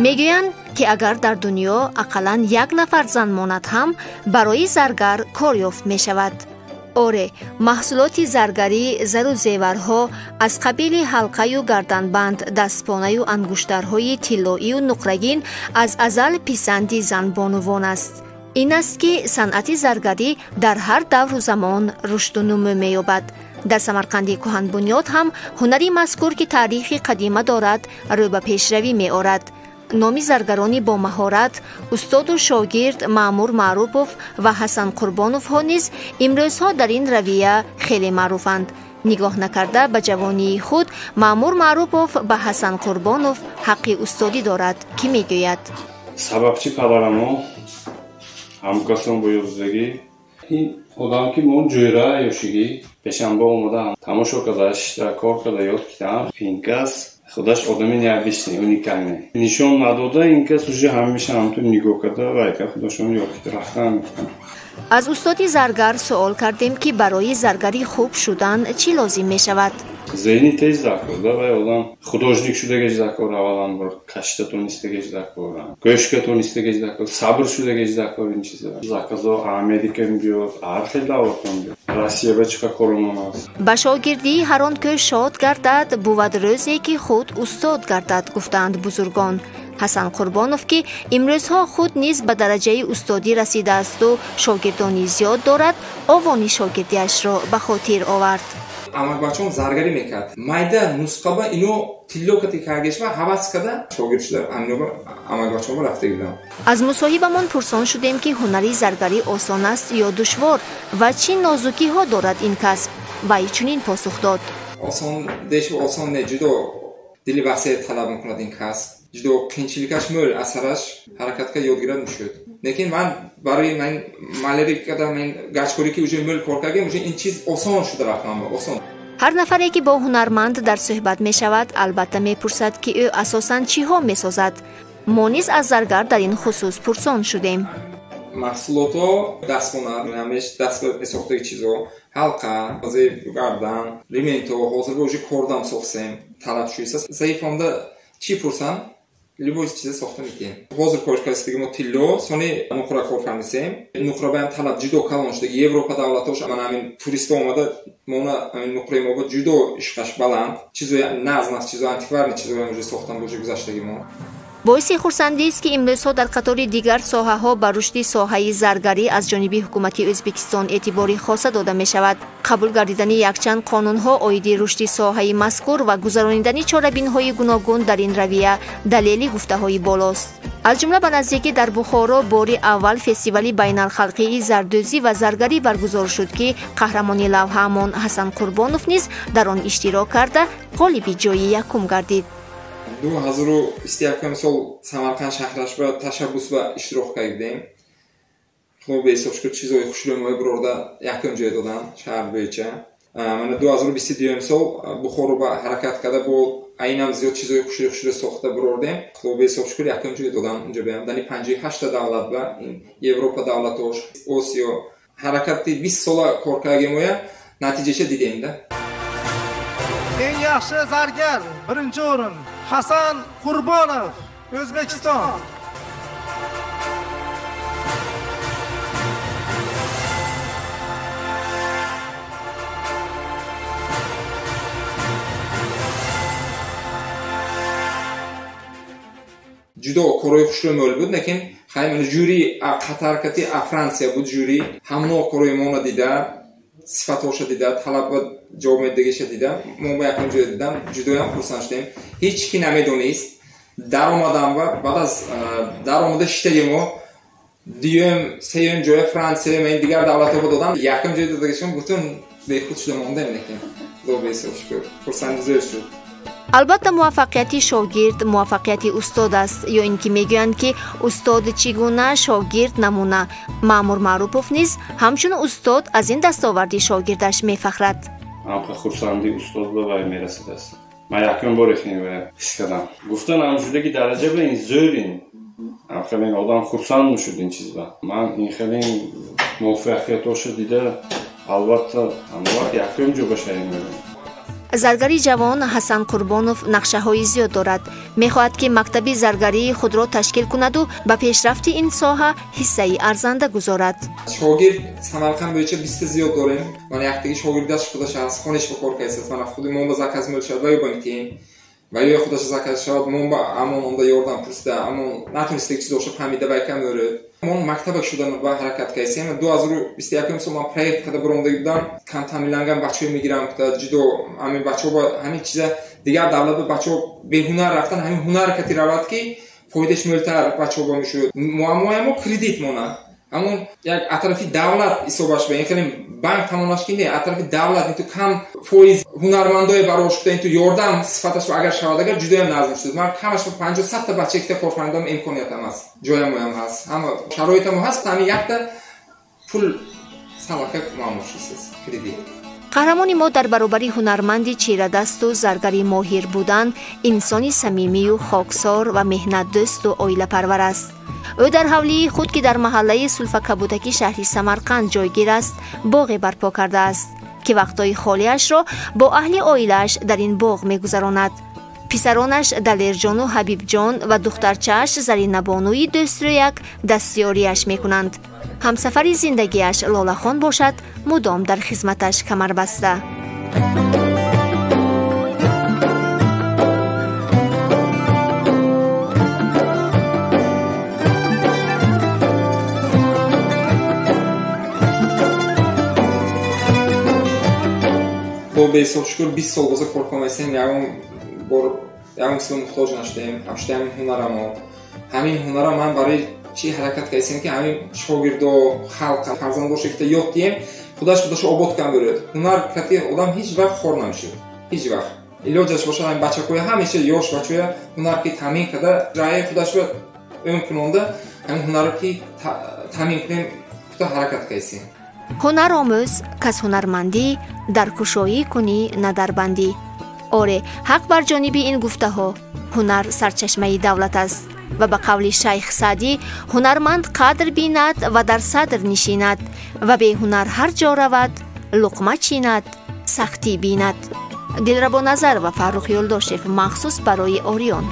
Мегӯянд, ки агар дар дунё ақаллан як нафар зан монад ҳам, барои заргар кор ёфт мешавад. Оре, маҳсулоти заргарӣ, зару зеварҳо аз қабили ҳалқаю гарданбанд, дастпонаю ангуштарҳои тиллоию нуқрагин аз азал писанди занбонувон аст. Ин аст, ки санъати заргарӣ дар ҳар давру замон рушду нумӯ меёбад. Дар Самарқанди кӯҳанбунёд ҳам ҳунари мазкур, ки таърихи қадима дорад, рӯ ба пешравӣ меорад. Номи заргарони бомаҳорат, устоду шогирд Маъмур Маърупов ва Ҳасан Қурбоновҳо низ имрӯзҳо дар ин равия хеле маъруфанд. Нигоҳ накарда ба ҷавонии худ, Маъмур Маърупов ба Ҳасан Қурбонов ҳаққи устодӣ дорад, ки мегӯяд: Сабабчи падарамо ҳамкасон бо ёзудагӣ ин одам, ки мо ҷӯра ёшигӣ пешанба омада тамошо карда, шишта кор карда ёд кидам. Ин кас худаш одами необычный, уникальный. Нишон надода, ин кас уже ҳамеша ҳамту нигоҳ карда вайка худашон ёд кида рафтан. Аз устоди заргар суол кардем, ки барои заргари хуб шудан чӣ лозим мешавад. Зеҳни тез даркор да, вай одам художник шудагаш даркор, аввалан бор кашида тонистагаш даркор, гӯшка тонистагаш даркор, сабр шудагаш даркор. Ин чиза заказо Америка мебиёд, ҳар хел давлатҳо мебиёд, Россия ба чӣ коромон аст. Ба шогирдии ҳар он кӯ шод гардад, бувад рӯзе, ки худ устод гардад, гуфтаанд бузургон. Ҳасан Қурбонов, ки имрӯзҳо худ низ ба дараҷаи устодӣ расидаасту шогирдони зиёд дорад, овони шогирдиашро ба хотир овард. Амакбачаам заргарӣ мекард, майда нусқаба ино тилло кати каргешва ҳавас карда шогирд шуда, аминоба амакбачаам рафта будам. Аз мусоҳибамон пурсон шудем, ки ҳунари заргарӣ осон аст ё душвор ва чӣ нозукиҳо дорад ин касб. Вай чунин посух дод: Осон дешу осон не, ҷудо дили васеъ талаб мекунад ин касб, ҷудо қинчиликаш мӯл, асараш ҳаракат кард ёд гирад мешуд. Лекин ман барои ман малери када ман гачкорӣ ки уже мӯл кор кардем, уже ин чиз осон шуда рафт ман осон. Ҳар нафаре, ки бо ҳунарманд дар суҳбат мешавад, албатта мепурсад, ки ӯ асосан чиҳо месозад. Мо низ аз заргар дар ин хусус пурсон шудем. Маҳсулото дастхона, ҳамеш даст месохтаги чизо, ҳалқа, зеб гардан, ременто, ҳозир уже кордам сохсем, талаб шуиса. Заифонда чӣ пурсам, любой чиза сохта метиҳем. Ҳозир кор кардастиги мо тилло, сони нуқра кор кардисем. Нуқра баям талаб ҷудо калон шудаги. Европа давлатош мана ҳамин туристо омада, мона ҳамин нуқраи мо буд ҷудо ишқаш баланд. Чизои наз наз, чизои антикварни чизои уже сохтан бо гузаштаги мо. Боиси хурсандист, ки имрӯзҳо дар қатори дигар соҳаҳо ба рушди соҳаи заргарӣ аз ҷониби ҳукумати Ӯзбекистон эътибори хоса дода мешавад. Қабул гардидани якчанд қонунҳо оиди рушди соҳаи мазкур ва гузаронидани чорабинҳои гуногун дар ин равия далели гуфтаҳои болост. Аз ҷумла ба наздикӣ дар Бухоро бори аввал фестивали байналхалқии зардӯзӣ ва заргарӣ баргузор шуд, ки қаҳрамони лавҳаамон Ҳасан Қурбонов низ дар он иштирок карда, ғолиби ҷои якум гардид. 2021 сол Самарқанд шаҳраш ба ташаббус ва иштирок кардем. Худо беҳисоб шукр, чизои хушрӯи мои бирорда якум ҷой додан шаҳр боича. Мана 2022 сол Бухоро ба ҳаракат карда, бо айнам зиёд чизои хушрӯи хушрӯ сохта бирордем. Худо беҳисоб шукр, якум ҷой додан унҷо беам. Дани 58 давлат ба Европа давлатош, Осиё ҳаракати 20 сола кор кардем, оя натиҷаша дидем да. Eng yaxshi zargar birinchi o'rin Hasan Qurbonov, O'zbekiston. Judo корҳои хушрӯй мӯл буд, лекин хай мана жюри Қатар кати Франсия буд жюри, ҳамно корҳои моно дида, сифатҳоша дида, талаб ва ҷавоб медиҳагиша дида, мо ба якум ҷой дидам, ҷудоям хурсанд шудем. Ҳеҷ ки намедонист, даромадам ва баъд аз даромада шитаги мо дуюм, сеюм ҷоя Франсия ва дигар давлатҳо додам, якум ҷой додагишон бутун бехуд шуда мондем, лекин худо беҳисоб шукр, хурсанди зӯр шуд. Албатта, муваффақияти шогирд муваффақияти устод аст, ё ин ки мегӯянд, ки устод чӣ гуна, шогирд намуна. Маъмур Маърупов низ ҳамчун устод аз ин дастоварди шогирдаш мефахрад. Ҳамқа хурсанди устод ба вай мерасидааст. Ман якум бор ихин ҳис кардам. Гуфтан ҳам шуда, ки дараҷа ба ин зӯр ин. Ҳам хеле одам хурсанд мешуд ин чиз ба. Ман ин хеле муваффақиятҳоша дида, албатта, ҳамон вақт якум ҷо ба шаҳр мебинам. Заргари ҷавон Ҳасан Қурбонов нақшаҳои зиёд дорад. Мехоҳад, ки мактаби заргарии худро ташкил кунаду ба пешрафти ин соҳа ҳиссаи арзанда гузорад. Шогирд Самарқанд bo'yicha 20 зиёд дорем. Мана яктаги шогирдаш худаш аз хониш ба кор кайсад. Мана худи мо ба заказ мешавад ва ё ба митем. Ва ё худаш заказ шавад, мо ба амон онда ёрдам пурсида, амон натонистаг чизоша фаҳмида ба якам меорад. Мо мактаба шудан ба ҳаракат кайсем. 2021 сол ман проект када баромада будам, кам таъминланган бачаҳо мегирам, куда ҷудо ҳамин бачаҳо ба ҳамин чиза дигар давлат ба бачаҳо беҳунар рафтан, ҳамин ҳунар кати равад ки фоидааш мӯлтар бачаҳо ба мешуд. Муаммои мо кредит мона. Ҳамон як атрофи давлат ҳисобаш ба ин хеле банк тамомаш ки не, атрофи давлат инту кам фоиз ҳунармандои барош куда инту ёрдам сифаташ агар шавад, агар ҷудоям назм шуд. Ман камаш 50-100 та бача икта корфармоям имкониятам ҳаст, ҷоямоям ҳаст, ҳама шароитамо ҳаст, ҳамин якта пул салака муаммо шудааст, кредит. Қаҳрамони мо дар баробари ҳунарманди чирадасту заргари моҳир будан, инсони самимию хоксор ва меҳнатдӯсту оилапарвар аст. Ӯ дар ҳавлии худ, ки дар маҳаллаи Сулфакабудаки шаҳри Самарқанд ҷойгир аст, боғе барпо кардааст, ки вақтҳои холиашро бо аҳли оилааш дар ин боғ мегузаронад. Писаронаш Далерҷону Ҳабибҷон ва духтарчааш Заринабонуи дӯстрӯяк дастёрияш мекунанд. Ҳамсафари зиндагиаш Лолахон бошад, мудом дар хизматаш камарбаста. Бо беҳисоб шукр 20 сол боза кор кунам, ягон бор ягон кисо муҳтоҷ нашудем, ҳамшуда ҳамин ҳунарамо. Ҳамин ҳунара ман барои чӣ ҳаракат кардем, ки ҳамин шогирдо, халқ, фарзандоше ки ёд диҳем, худаш худашо обод кан берад. Ҳунар кати одам ҳеҷ вақт хор намешуд, ҳеҷ вақт. Илоҷаш бошад ҳамин бачакоя ҳамеша ёш бачаҳоя ҳунар ки таъмин карда, раъи худашро ӯм кунонда, ҳамин ҳунарро ки таъмин кунем, кута ҳаракат кардем. Ҳунар омӯз, кас ҳунармандӣ, дар кушоӣ кунӣ на дар бандӣ. Оре, ҳақ бар ҷониби ин гуфтаҳо, ҳунар сарчашмаи давлат аст ва ба қавли шайх Саъдӣ, ҳунарманд қадр бинад ва дар садр нишинад ва беҳунар ҳар ҷо равад, луқма чинад, сахтӣ бинад. Дилрабо Назар ва Фаррух Ёлдошев махсус барои Орион.